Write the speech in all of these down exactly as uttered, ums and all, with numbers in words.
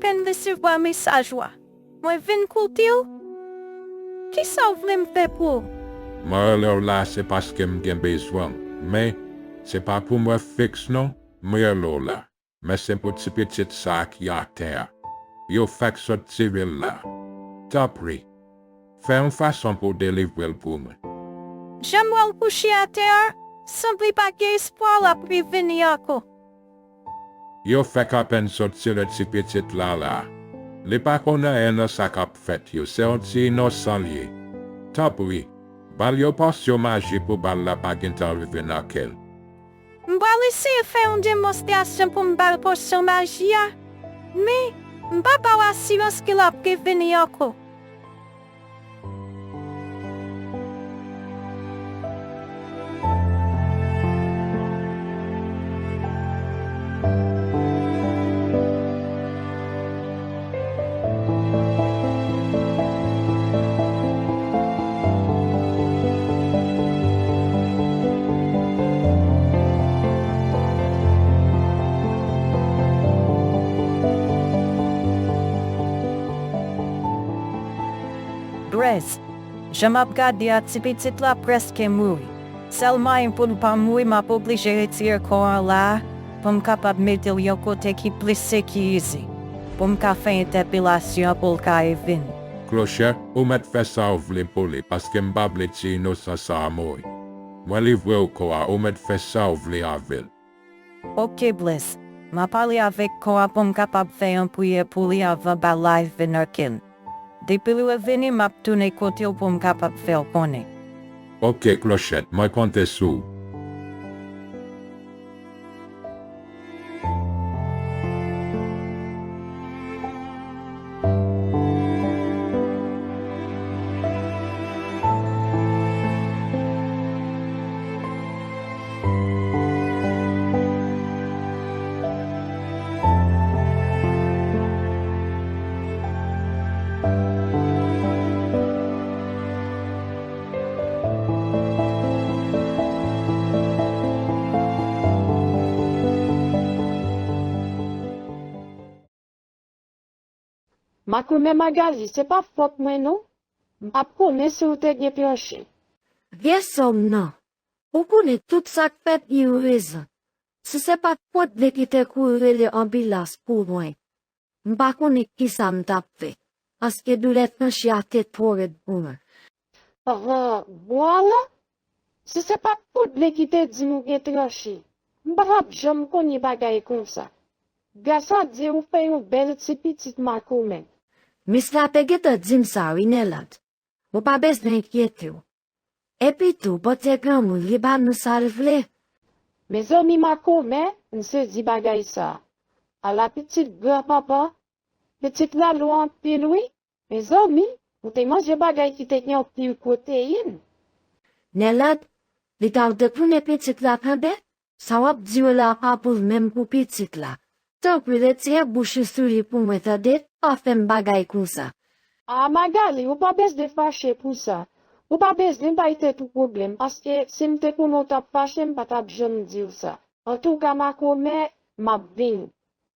pèn resevwa mesaj ou a. Mwen vin kote w. Kisa w vle m fè pou w? Mwen rele w la se paske m gen bezwen w, men se pa pou m wè fiks non, m rele w la. Men se pou ti pitit sa a ki atè a. Yo fèk sot tire l la. Tanpri, fè yon fason pou w delivre l pou mwen. Jan m wè l kouche atè a, sanble pa gen espwa l ap revini ankò. Yo fèk apèn sot tire ti pitit la la. Li pa konn anyen nan sa k ap fèt yo, se yon ti inosan l ye. Tanpri, ba l yon posyon maji pou bal la pa gentan rive nan kè l. M pral eseye fè yon demonstrasyon pou m ba l posyon maji a, men m pa ba w asirans ke l ap revini ankò. Brèz, jan m ap gade a, ti pitit la prèske mouri. Sèl mwayen pou l pa mouri, m ap oblije retire kò an la a, pou m kapab mete l yon kote ki plis sekirize, pou m ka fè entèpelasyon an pou l ka revini. Klochèt, ou mèt fè sa w vle pou li, paske m pa vle ti inosan sa a mouri. Mwen livre w kò a, ou mèt fè sa w vle avè l. Oke, Brèz. M a pale avèk kò a pou m kapab fè yon priyè pou li anvan bal la rive nan kè l. Depi l revini, m ap tounen kote w pou m kapab fè w konnen. Oke, Klochèt, mwen konte sou ou. Makomè Magali, se pa fòt mwen non. M pa t konnen si w te gen tranche. Vye sòm nan, ou konnen tout sa k fèt gen yon rezon. Si se pa t Pwoodly ki te kouri rele anbilans pou mwen, m pa konnen kisa m t ap fè, paske doulè tranche a te twò rèd pou mwen. Ahan, bon alò, si se pa t Pwoodly ki te di nou gen tranche, m pa t ap janm konnen bagay konsa. Gras a Dye ou fè yon bèl ti pitit makomè. Mis la te gentan di m sa wi, Nèland. Ou pa bezwen enkyete w. Epi tou, Bondye granmoun, li ba nou sa l vle. Mezanmi makomè, m sezi bagay sa. Ala pitit granpapa, pitit la lou anpil wi. Mezanmi, ou te manje bagay ki te gen anpil pwoteyin. Nèland, li t al detounen pitit la tande. Sa w ap di yo la pa pou l menm pou pitit la. Tanpri retire bouch ou sou li pou mwen tande, pa fè m bagay konsa. A Magali, ou pa bezwen fache pou sa. Ou pa bezwen bay tèt ou pwoblèm, paske si m te konnen w t ap fache, m pa t ap janm di w sa. Antouka makomè, m ap vini.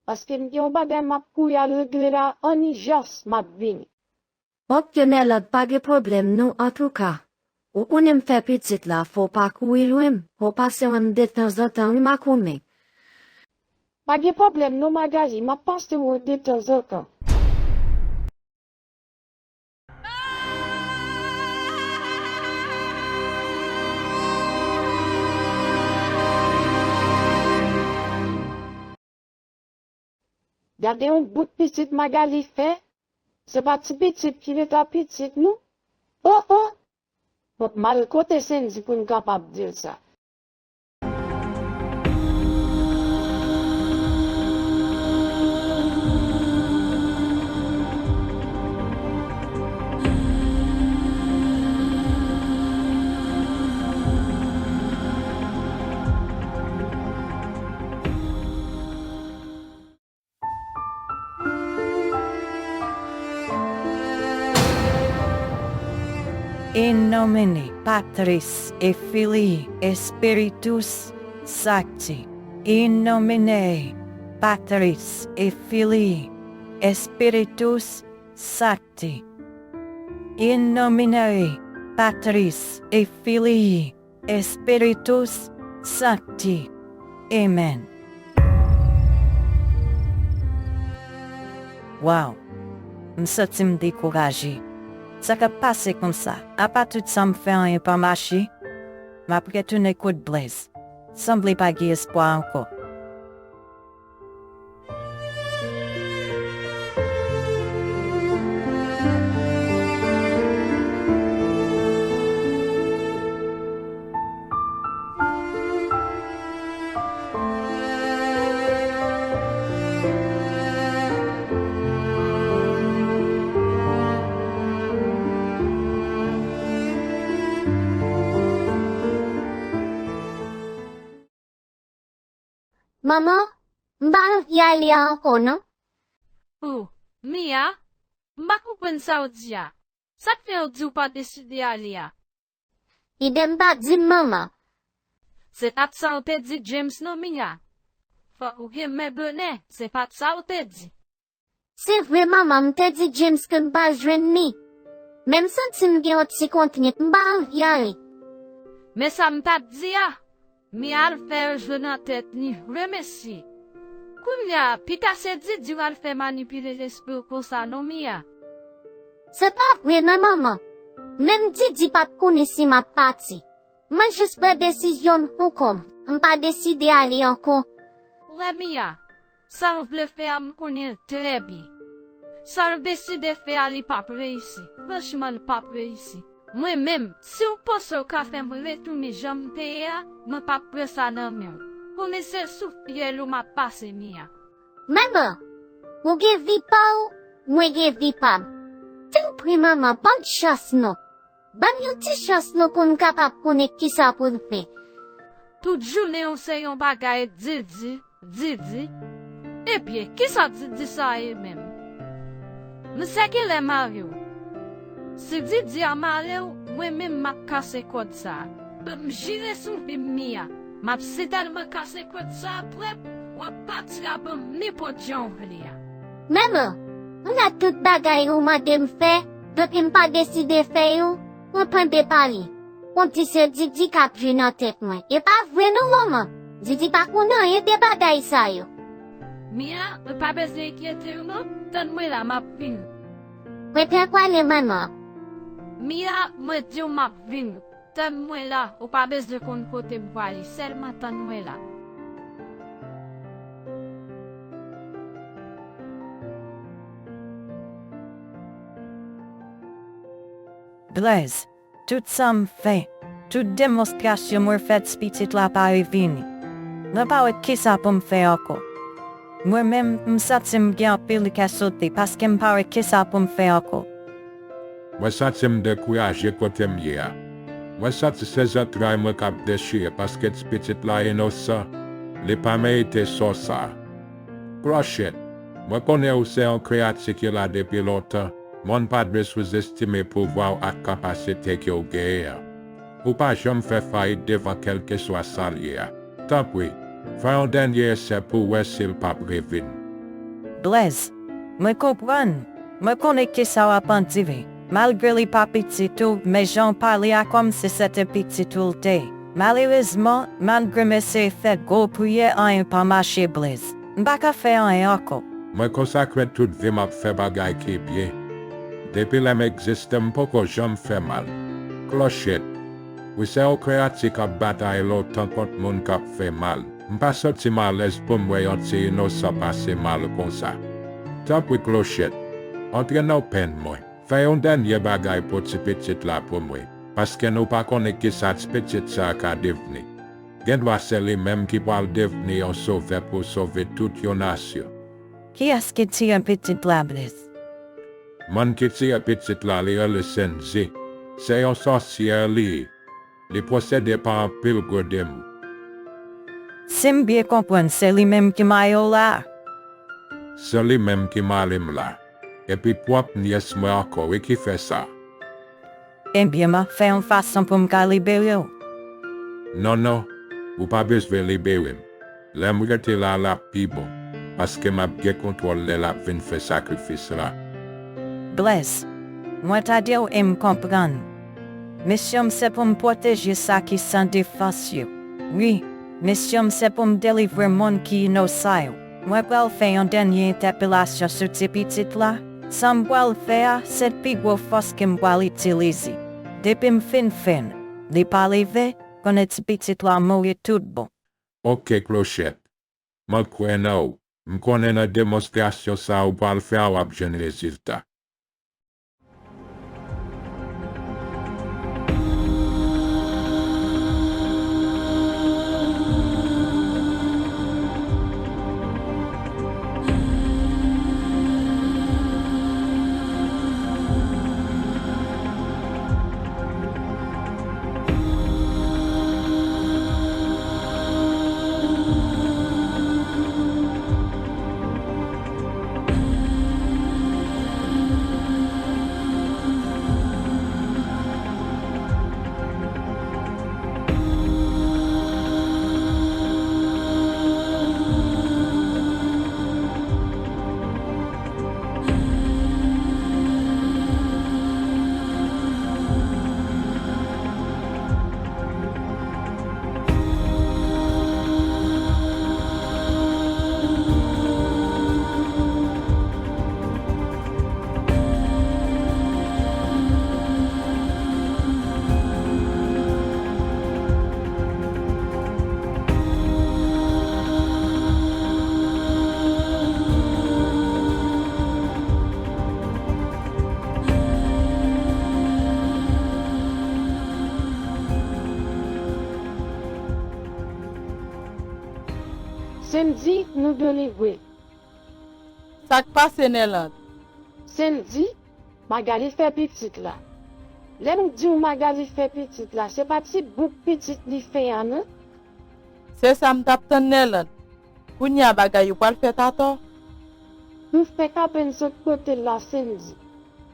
Paske m gen yon bagay m ap kouri al regle la ann ijans, m ap vini. Oke Nèland, pa gen pwoblèm non, antouka. Ou konnen m fè pitit la, fò w pa kouri lwen m, fò w pase wè m detanzantan wi makomè. Pa gen pwoblèm non Magali, m ap pase wè w detanzantan. Gade yon bout pitit Magali fè. Se pa ti pitit ki rete a pitit non. Oh oh. Fòk m al kote Sendy pou m kapab di l sa. In nomine Patris et Filii et Spiritus Sancti. In nomine Patris et Filii Spiritus Sancti. In nomine Patris et Filii Spiritus Sancti. Amen. Wow! M santi m dekouraje. Sa k ap pase konsa? Apa tout sa m fè anyen pa mache? M ap retounen kot Blaise. Sanble pa gen espwa ankò. Manman, m pa anvi ale a ankò non. O, Mia, m pa konprann sa w di a. Sa k fè w di w pa deside ale a? Eden pa di m manman. Se pa t sa w te di James non Mia. Fòk ou renmen bonè, se pa t sa w te di. Se vre manman, m te di James ke m pa jwenn li. Men m santi m gen yon ti kontrent, m pa anvi ale. Men sa m t ap di a, Mia al fè yo jwe nan tèt li vre mesye. Kounye a, pita se Didi w al fè manipile lespri w konsa non Mia. Se pa vre non manman. Menm Didi pa t konnen si m ap pati. Mwen jis pran desizyon m pou kò m. M pa deside ale ankò. Wè Mia, sa w vle fè a m konnen l trè byen. Sa w deside fè a li p ap reyisi. Franchman l p ap reyisi. Mwen menm, si w panse w ka fè m retounen jan m te ye a, mwen p ap pran sa nan men w. Konnen se sou fyèl ou m ap pase Mia. Manman, ou gen vi pa w, mwen gen vi pa m. Tanpri manman, ban m chans non. Ban m yon ti chans non pou m kapab konnen kisa pou n fè. Tout jounen w se yon bagay Didi, Didi. Ebyen, kisa Didi sa ye menm? M sèke lè mare w. Si Didi a mare w, mwen menm m ap kase kòd sa a. Ban m jire sou vi m Mia. M ap sitèlman kase kòd sa a prèt, w ap pati a ban m nenpòt jan w vle a. Manman, m fè tout bagay ou mande m fè, depi m pa deside fè yo, mwen kenbe pa li. Ou di se Didi k ap jwe nan tèt mwen. E pa vre non manman, Didi pa konn anyen de bagay sa yo. Mia, ou pa bezwen enkyete w non, tann mwen la m ap vini. Mwen pral pale manman. Mia, mwen di w m ap vini. Tann mwen la, ou pa bezwen konn kote m prale, sèlman tann mwen la. Blaise, tout sa m fè, tout demonstrasyon mwen fè ti pitit la pa revini. Mwen pa wè kisa pou m fè ankò. Mwen menm, m santi m gen anpil kè sote paske m pa wè kisa pou m fè ankò. Mwen santi m dekouraje kote m ye a. Mwen santi se zantray mwen k ap dechire paske ti pitit la inosan. Li pa merite sò sa a. Klòchèt, mwen konnen ou se yon kreyati ki la depi lontan, men w pa dwe souzestime pouvwa w ak kapasite ke w genyen an. Ou pa janm fè fayit devan kèlkeswa sa l ye a. Tanpri, fè yon dènye esè pou w wè si l p ap revin. Blaise, mwen konprann. Mwen konnen kisa w ap andire. Malgre li pa pitit ou, men jan w pale a kòmsi se te pitit ou l te ye. Malerezman, malgre m eseye fè gwo priyè, anyen pa mache, Blaise. M pa ka fè anyen ankò. Mwen konsakre tout vi m ap fè bagay ki byen. Depi lè m egziste, m poko janm fè mal. Klòchèt, ou se yon kreyati k ap batay lontan kont moun k ap fè mal. M pa santi m alèz pou m wè yon ti inosan pase mal konsa. Tanpri Klòchèt, antre nan penn mwen. Fè yon dènye bagay pou ti pitit la pou mwen, paske nou pa konnen kisa ti pitit sa a ka devni. Gendwa se li menm ki pral devni yon sovè pou sove tout yon nasyon. Kiyès ki tiye pitit la, Blaise? Moun ki tiye pitit la, li rele Senzi. Se yon sòsyè li ye. Li posede pa anpil gwo demon. Si m byen konprann, se li menm ki mare w la? Se li menm ki mare m la. Epi pwòp nyès mwen ankò wi ki fè sa. Ebyen, m ap fè yon fason pou m ka libere w. Non, non, ou pa bezwen libere m. Lè m rete la, l ap pi bon. paske m ap gen kontwòl lè l ap vin fè sakrifis la. Bless, mwen tande w e m konprann. Misyon m se pou m pwoteje sa ki san defans yo. Wi, misyon m se pou m delivre moun ki inosan yo. Mwen pral fè yon dènye entèpelasyon sou ti pitit la. Sa m pral fè a, se pi gwo fòs ke m pral itilize. Depi m fin fè l, li pa leve, konnen ti pitit la mouri tout bon. Oke, Klochèt. Mwen kwè nan w. M konnen nan demonstrasyon sa a w pral fè a, w ap jwenn rezilta. Sandy, nou delivre. Sa k pase, Nèland? Sandy, Magali fè pitit la. Lè m di w Magali fè pitit la, se pa ti bout pitit li fè a non. Se sa m t ap tann, Nèland. Kounye a bagay yo pral fèt atò. Nou fèk apèn sot kote l la, Sandy.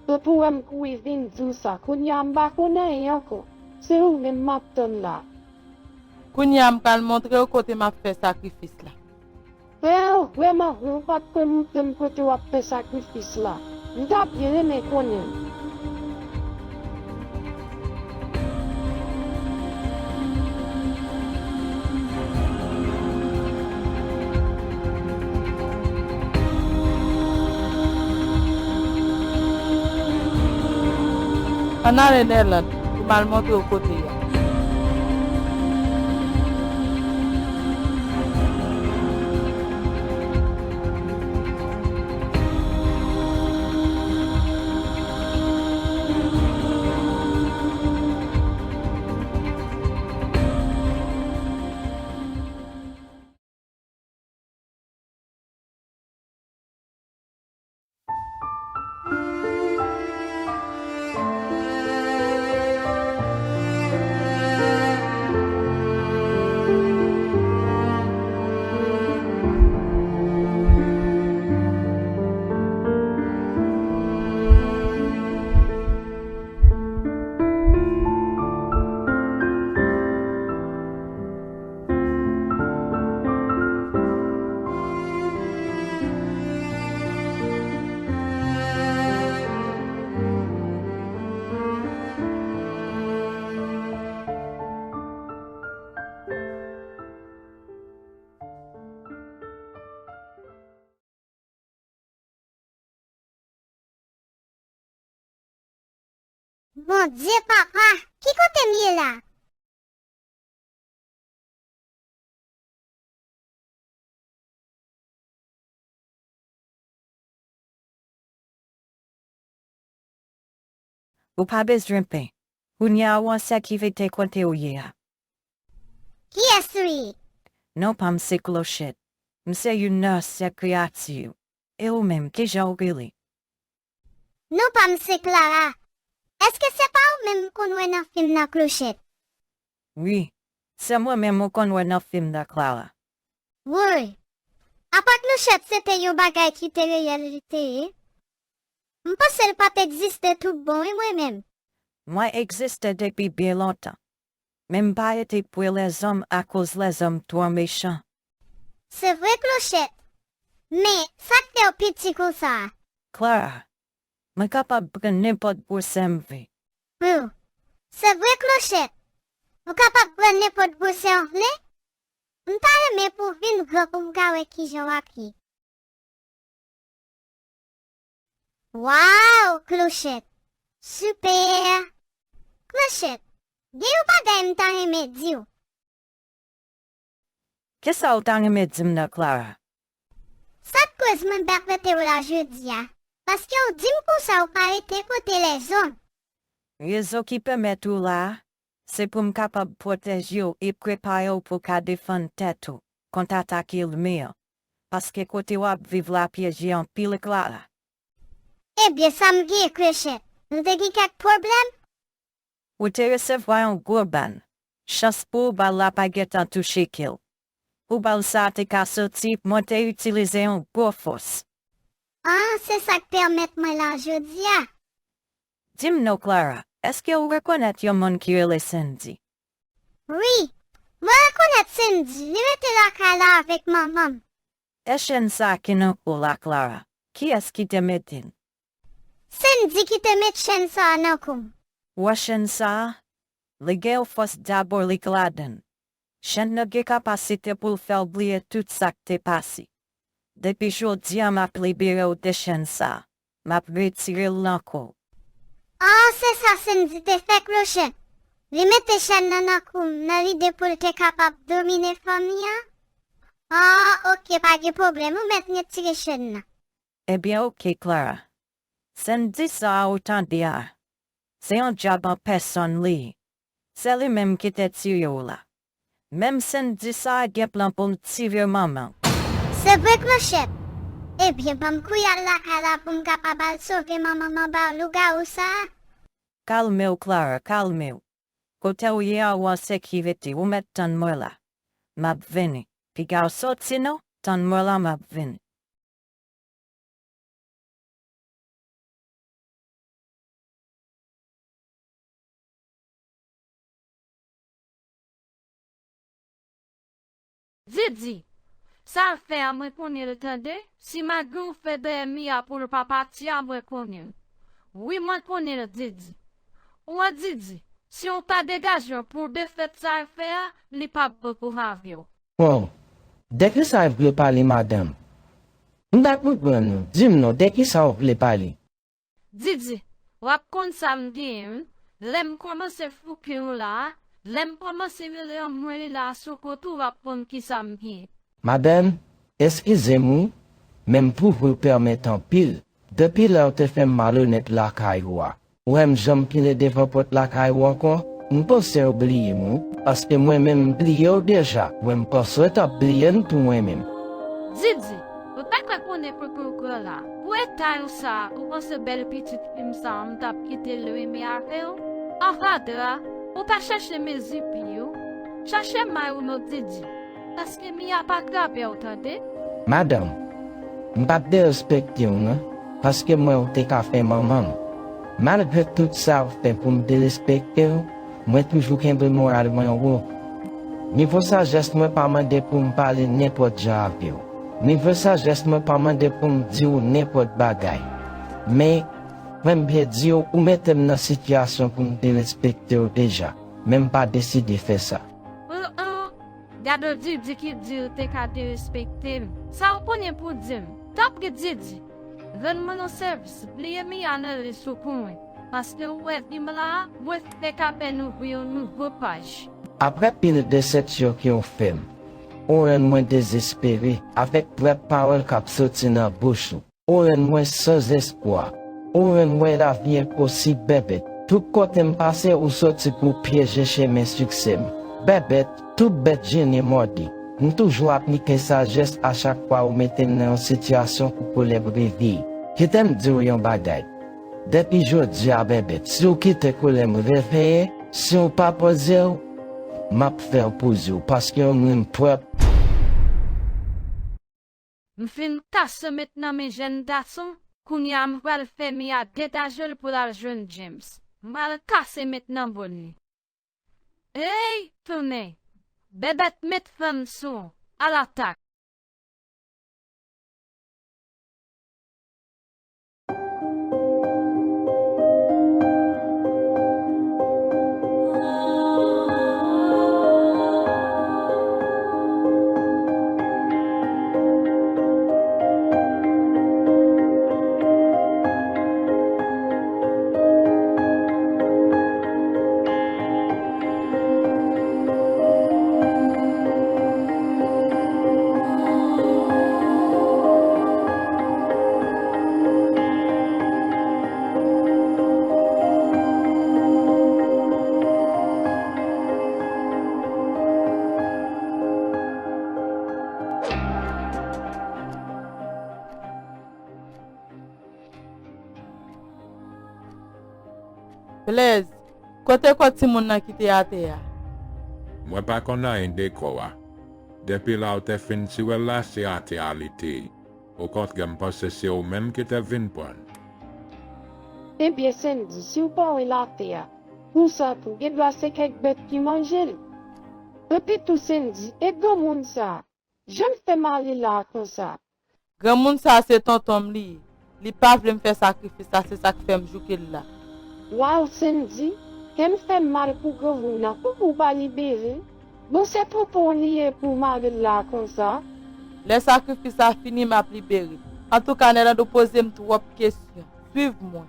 Se pou wè m kouri vin di w sa. Kounye a m pa konn anyen ankò. Se ou menm m ap tann la. Kounye a m pral montre w kote m ap fè sakrifis la. Frè, vrèman vre, ou pa t konn montre m kote w ap fè sakrifis la. M ta byen renmen konnen. Ann ale, Nèland, pou m al montre w kote a. Bondye papa, ki kote m ye la? Ou pa bezwen pè. Kounye a ou an sekirite kote ou ye a. Kiyès ou ye? Non pa m se Klochèt. M se youn nan ansyen kreyati yo. E ou menm, kijan ou rele? Non pa m se Klara. Èske se pa ou menm m konn wè nan fim nan, Klochèt? Wi, se mwen menm ou konn wè nan fim nan, Klara. Woy! Apa Klochèt se te yon bagay ki te reyèl li te ye? M panse l pa t egziste tout bon, wi, mwen menm. Mwen egziste depi byen lontan. Men m pa rete pre lèzòm akoz lèzòm twò mechan. Se vre, Klochèt. Men, sa k fè w piti konsa a? Clara, mwen kapab pran nenpòt gwosè m vle. Hum. Se vre, Klochèt? Ou kapab pran nenpòt gwosè w vle? M ta renmen pou w vin gran pou m ka wè kijan w ap ye. Waw, Klochèt! Sipè! Klochèt, gen yon bagay m ta renmen di w. Kisa w ta renmen di m nan, Clara? Sa k koz mwen pa rete w la jodi a? Paske w di m konsa ou pa rete kote lèzòm. Rezon ki pèmèt ou la a, se pou m kapab pwoteje w e prepare w pou w ka defann tèt ou kont atak ènmi an. Paske kote w ap viv la pyeje anpil, Clara. Ebyen, sa m gen, Klochèt? M te gen kèk pwoblèm? Ou te resevwa yon gwo bal. Chans pou ou, bal la pa gentan touche kè w. Pou bal sa a te ka soti, mwen te itilize yon gwo fòs. Ah, se sa k pèmèt mwen la jodi a. Di m non, Clara, èske ou rekonèt yon moun ki rele Sandy? Wi, mwen rekonèt Sandy, li rete lakay la avèk manman m. E chèn sa a ki nan kou w la, Clara, kiyès ki te mete l? Sandy ki te met chèn sa a nan kou m. Ou wè chèn sa a? Li gen yon fòs dyabolik ladan l. Chèn nan gen kapasite pou l fè w bliye tout sa k te pase. Depi jodi a, m ap libere w de chèn sa a. M ap retire l nan kou w. Ah, se sa Sandy te fè, Klochèt? Li mete chèn nan nan kou m nan lide pou l te kapab domine fanmi an? Ah, oke, pa gen pwoblèm, ou mèt retire chèn nan. Ebyen, oke, Clara. Sandy sa a ou tande a, se yon dyab an pèsòn li ye. Se li menm ki te tire w la. Menm Sandy sa a gen plan pou l tire manman w. Se vre, Klochèt? Ebyen, ban m kouri al lakay la pou m kapab al sove manman m anba lougawou sa a. Kalme w, Clara, kalme w. Kote w ye a, ou an sekirite, ou mèt tann mwen la. M ap vini. Piga w soti non, tann mwen la, m ap vini. Didi, sa l fè a mwen konnen l tande, si malgre w fè dèyè Mia pou l pa pati a mwen konnen l. Wi, mwen konnen l, Didi. Ou wè, Didi, si w pa degaje w pou defèt sa l fè a, li p ap bon pou lavi w. Bon, de kisa w vle pale, madanm? M pa konprann ou. Di m non, de kisa w vle pale? Didi, w ap konn sa m genyen, wi. Lè m kòmanse fouke w la a, lè m kòmanse rele anmwey la a sou kont ou, w ap konn kisa m genyen. Madanm, eskize m wi, men m twouve w pèmèt anpil. Depi lè w te fè m malonèt lakay ou a, ou wè m janm pile devan pòt lakay ou ankò? M panse w bliye m wi, paske mwen menm m bliye w deja. Mwen m panse w t ap bliye m tou mwen menm. Didi, ou pa kwè konnen kote w pran la. Pou eta w sa a, ou panse bèl pitit fi m sa a m t ap kite l renmen avè w? Anvan dra, ou pa chache mezi pye w. Chache may ou non, Didi. Paske Mia pa grabe w, tande. Madanm, m p ap derespekte w non, paske m wè w te ka fè manman m. Malgre tout sa w fè pou m derespekte w, mwen toujou kenbe moral mwen wo. Nivo sajès mwen pa mande pou m pale nenpòt jan avè w. Nivo sajès mwen pa mande pou m di w nenpòt bagay. Men, mwen m byen di w, ou mete m nan sitiyasyon pou m derespekte w deja, men m pa deside fè sa. Gade Didi ki di l te ka derespekte m. Sa w konnen pou di m? Tanpri Didi, rann mwen yon sèvis, bliye Mia nan lis ou pou mwen. Paske ou wè vi m la a, mwen fèk apèn ouvri yon nouvo paj. Aprè pil desepsyon ke w fè m, ou rann mwen dezespere avèk brèf pawòl k ap soti nan bouch ou. Ou rann mwen san espwa. Ou rann mwen lavi enposib, Bèbèt. Tout kote m pase, ou soti pou pyeje chemen siksè m. Bèbèt, tout bèt jennen mòde. M toujou aplike sajès a chak fwa ou mete m nan yon sitiyasyon pou kolè m reveye. Kite m di w yon bagay. Depi jodi a, Bèbèt, si w kite kolè m reveye, si w pa poze w, m ap fè w poze w, paske w menm pwòp. M fin kase met nan men jèn gason, kounye a m pral fè Mia degaje l pou l al jwenn James. M pral kase met nan bòl li. Ey, tounen! Bèbèt met fanm sou, alatak! Pèz, kote kò timoun nan ki te atè a? Mwen pa konn anyen de kò a. Depi lè w te fin tire l la, se atè a li te ye. Okontrè, m panse se ou menm ki te vin pran l. Ebyen, Sendy, si w pa wè l atè a, konsa tou, gen dwa se kèk bèt ki manje l. Epi tou, Sendy, e granmoun sa a, jan l fè m ale la a konsa? Granmoun sa a se tonton m li ye. Li pa vle m fè sakrifis la, se sa k fè m jouke l la. Waw, Sendy, kè m fè m mal pou granmoun nan, pouki w pa libere l? Bon, se tonton w li ye pou w mare l la konsa? Lè sakrifis la fini, m ap libere l. Antouka, Nèlando poze m twòp kesyon. Swiv mwen.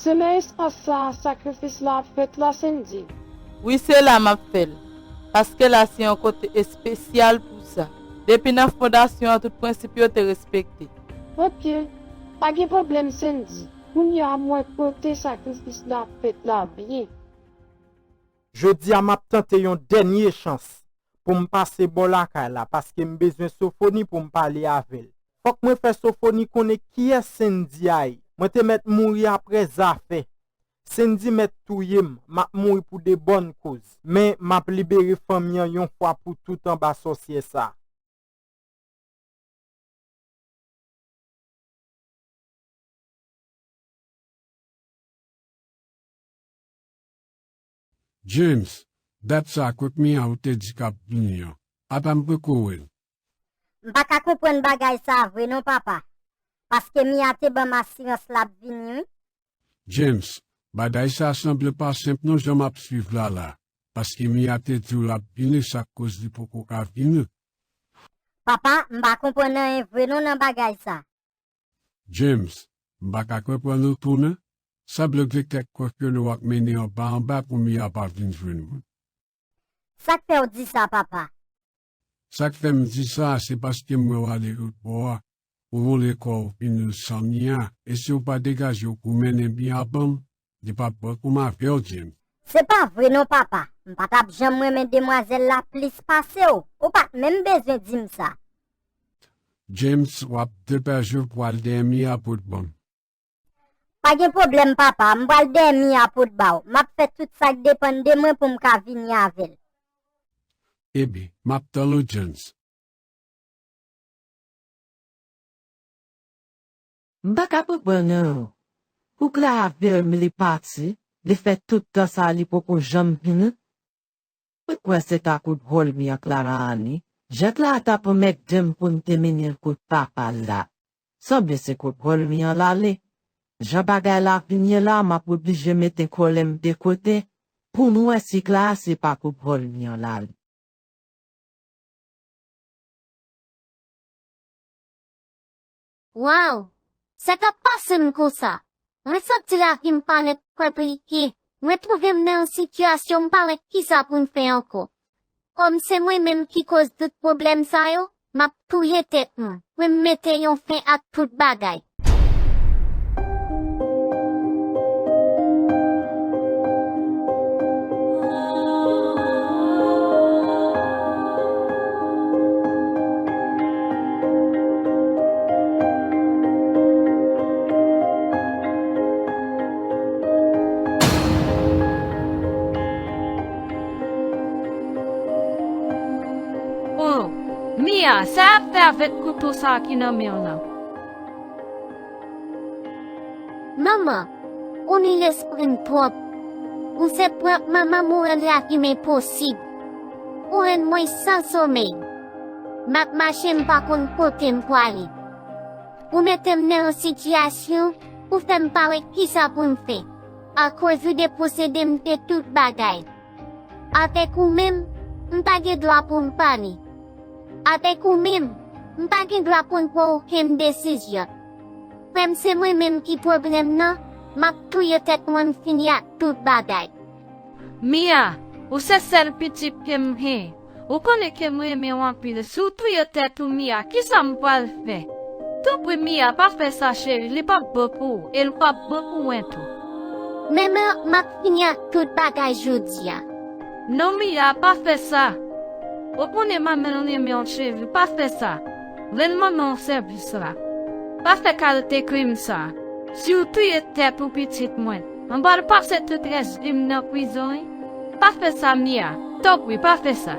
Se nan espas sa a sakrifis la ap fèt la, Sendy? Wi, se la m ap fè l, paske la se yon kote espesyal pou sa. Depi nan fondasyon an, tout prensip yo te respekte. Oke, pa gen pwoblèm, Sendy. Kounye a m wè kote sakrifis la ap fèt la byen. Jodi a, m ap tante yon dènye chans pou m pase bò lakay la, paske m bezwen Sofoni pou m pale avè l. Fòk mwen fè Sofoni konnen kiyès Sendy a ye. Mwen te mèt mouri apre zafè. Sendy mèt touye m, m ap mouri pou de bòn koz. Men, m ap libere fanmi an yon fwa pou tout anba sòsyè sa. James, dat sa a kot Mia ou te di k ap vini an? Apa m poko wè l? M pa ka konprann bagay sa a vre non, papa. Paske Mia te ban m asirans l ap vini, wi. James, bagay sa a sanble pa senp non jan m ap swiv la la, paske Mia te di w l ap vini, sa k koz li poko ka vini. Papa, m pa konprann anyen vre non nan bagay sa. James, m pa ka konprann ou tou non. Sanble w gen kèk kochonri w ap mennen anba anba pou Mia pa vin jwenn ou. Sa k fè w di sa, papa? Sa k fè m di sa, se paske m wè w ale lòt bò a, ou vole kò w vin san Mia, e si w pa degaje w pou mennen Mia ban m, li p ap bon pou m avè w, James. Se pa vre non, papa. M pa t ap janm renmen demwazèl la plis pase w. Ou pa t menm bezwen di m sa. James, w ap depèche w pou al dèyè Mia pou l ban m. Pa gen pwoblèm, papa. M pral dèyè Mia pou l ba w. M ap fè tout sa k depann de mwen pou m ka vini avè l. Ebyen, m ap tann ou, James. M pa ka konprann non. Pou Clara vire m li pati, li fè tout tan sa li poko janm vini. Mwen kwè se ta kout vòl mi an Clara ale. Jan Clara ta pwomèt di m pou m te mennen l kot papa l la. Sanble se kout vòl mi an l ale. Jan bagay la vin ye la, m ap oblije mete kòlè m de kote pou m wè si Clara se pa kout vòl mi an l ale. Waw! Sa k ap pase m konsa? Mwen santi lavi m parèt konplike. Mwen twouve m nan yon sitiyasyon m pa wè kisa pou m fè ankò. Kòm se mwen menm ki koz tout pwoblèm sa yo, m ap touye tèt mwen. Mwen m mete yon fen ak tout bagay. Oh, Mia, sa y ap fè avèk kouto sa a ki nan men w lan? Manman, ou ni lespri m twòp. Ou se pwòp manman m ou rann lavi m enposib. Ou rann mwen san somèy. M ap mache m pa konn kote m pwale. Ou mete m nan yon sitiyasyon pou fè m pa wè kisa pou m fè. Akoz ou deposede m de tout bagay. Avèk ou menm, m pa gen dwa pou m pale. Avèk ou menm, m pa gen dwa pou m pran okenn desizyon. Frè m, se mwen menm ki pwoblèm nan, m ap touye tèt mwen, m fini ak tout bagay. Mia, ou se sèl pitit ke m gen. Ou konnen ke m renmen w anpil. Si w touye tèt ou, Mia, kisa m pral fè? Tanpri, Mia, pa fè sa, cheri. Li p ap bon pou ou, e l p ap bon pou mwen tou. Men, men, m ap fini ak tout bagay jodi a. Non, Mia, pa fè sa. Ou konnen manman w renmen w, cheri, pa fè sa. Rann manman w sèvis la. Pa fè kalite krim sa. Si w touye tèt ou, pitit mwen, m pral pase tout rès vi m nan prizon, wi. Pa fè sa, Mia. Tanpri, pa fè sa.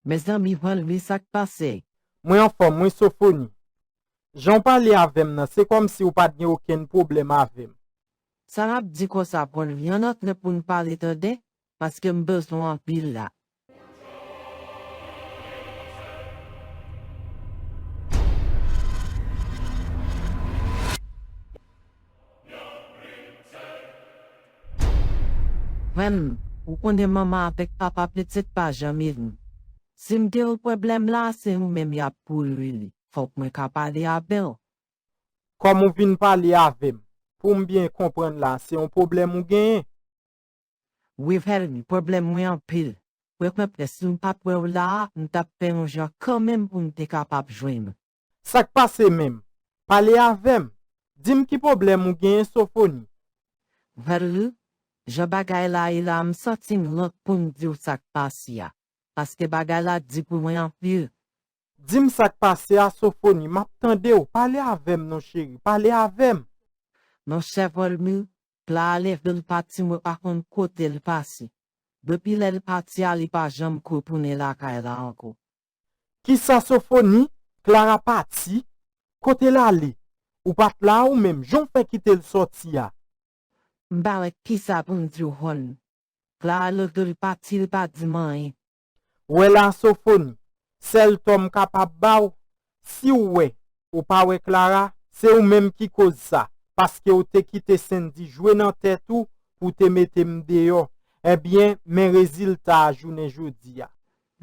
Mezanmi, Vanlvi, sa k pase? Mwen anfòm, wi, Sofoni. Jan w pale avè m nan, se kòmsi w pa t gen okenn pwoblèm avè m. Sa n ap di konsa, Vanlvi, ann antre pou n pale, tande, paske m bezwen w anpil la. Frè m, ou konnen manman avèk papa pitit pa janm iri. Si m gen yon pwoblèm la, se ou menm y ap kouri li. Fòk mwen ka pale avè w. Kòm ou vin pale avè m, pou m byen konprann la, se yon pwoblèm ou genyen? Wi, Vanlvi, pwoblèm mwen anpil. Mwen kwè si m pa t wè w la a, m t ap fè yon jan kanmenm pou m te kapab jwenn ou. Sa k pase menm? Pale avè m. Di m ki pwoblèm ou genyen, Sofoni. Vanlvi, jan bagay la ye la, m santi m wont pou m di w sa k pase a, paske bagay la di pou mwen anpil. Di m sa k pase a, Sofoni, m ap tande w. Pale avè m non, cheri, pale avè m. Monchè Vanlvi, Klara leve l pati, mwen pa konn kote l pase. Depi lè l pati a, li pa janm ko tounen lakay la ankò. Kisa, Sofoni? Klara pati? Kote l ale? Ou pa t la ou menm? Jan w fè kite l sòti a? M pa wè kisa pou m di w, Vanlvi. Klara leve l pati, li pa di m anyen. Wè la, Sofoni, sèl tò m kapab ba w, si w wè ou pa wè Klara, se ou menm ki koz sa, paske w te kite Sendy jwe nan tèt ou pou w te mete m deyò. Ebyen, men rezilta a jounen jodi a.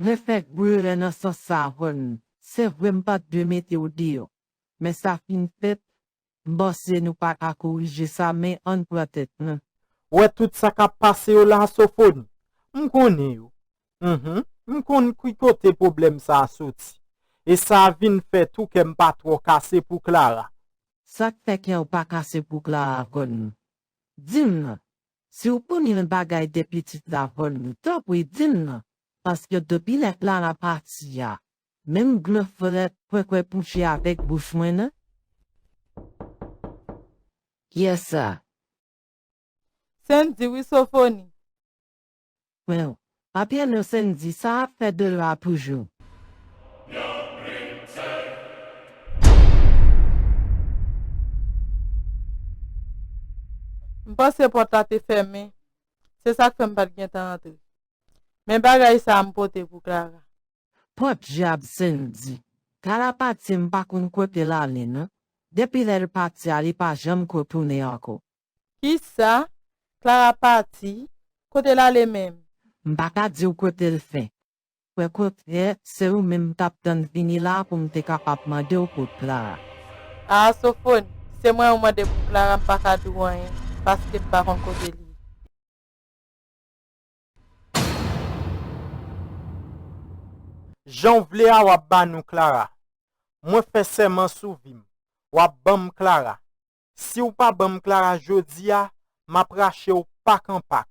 Mwen fè gwo erè nan sans sa, Vanlvi. Se vre m pa t dwe mete w deyò, men sa fin fèt, m panse nou pa ka korije sa, men ann pran tèt nou. Wè tout sa k ap pase yo la, Sofoni? M konnen yo. Mhm, m konn ki kote pwoblèm sa a soti. E sa a vin fè tou kè m pa twò kase pou Klara. Sa k fè kè w pa kase pou Klara, Vanlvi? Di m non. Si w konnen yon bagay de pitit la, Vanlvi, tanpri di m non. Paske depi lè Klara pati a, menm grenn frèt kwèkwè pouche avèk bouch mwen non. Kiyès sa? Sendy wi, Sofoni. Frè w, pa pye non, Sendy, sa ap fè de lwa toujou. M panse pòt la te fèmen. Se sa k fè m pa t gentan antre. Men bagay sa a m pote pou Klara. Pòdyab, Sendy. Klara pati, m pa konn kote l ale non. Depi lè l pati a, li pa janm ko tounen ankò. Kisa? Klara pati? Kote l ale menm? M pa ka di w kote l fè. Okontrè, se ou menm m t ap tann vini la pou m te kapab mande w pou Klara. A, Sofoni, se mwen ou mande pou Klara, m pa ka di w anyen, paske m pa konn kote l ye. Jan w vle a, w ap ban nou Klara. Mwen fè sèman sou vi m, w ap ban m Klara. Si w pa ban m Klara jodi a, m ap rache w pak an pak.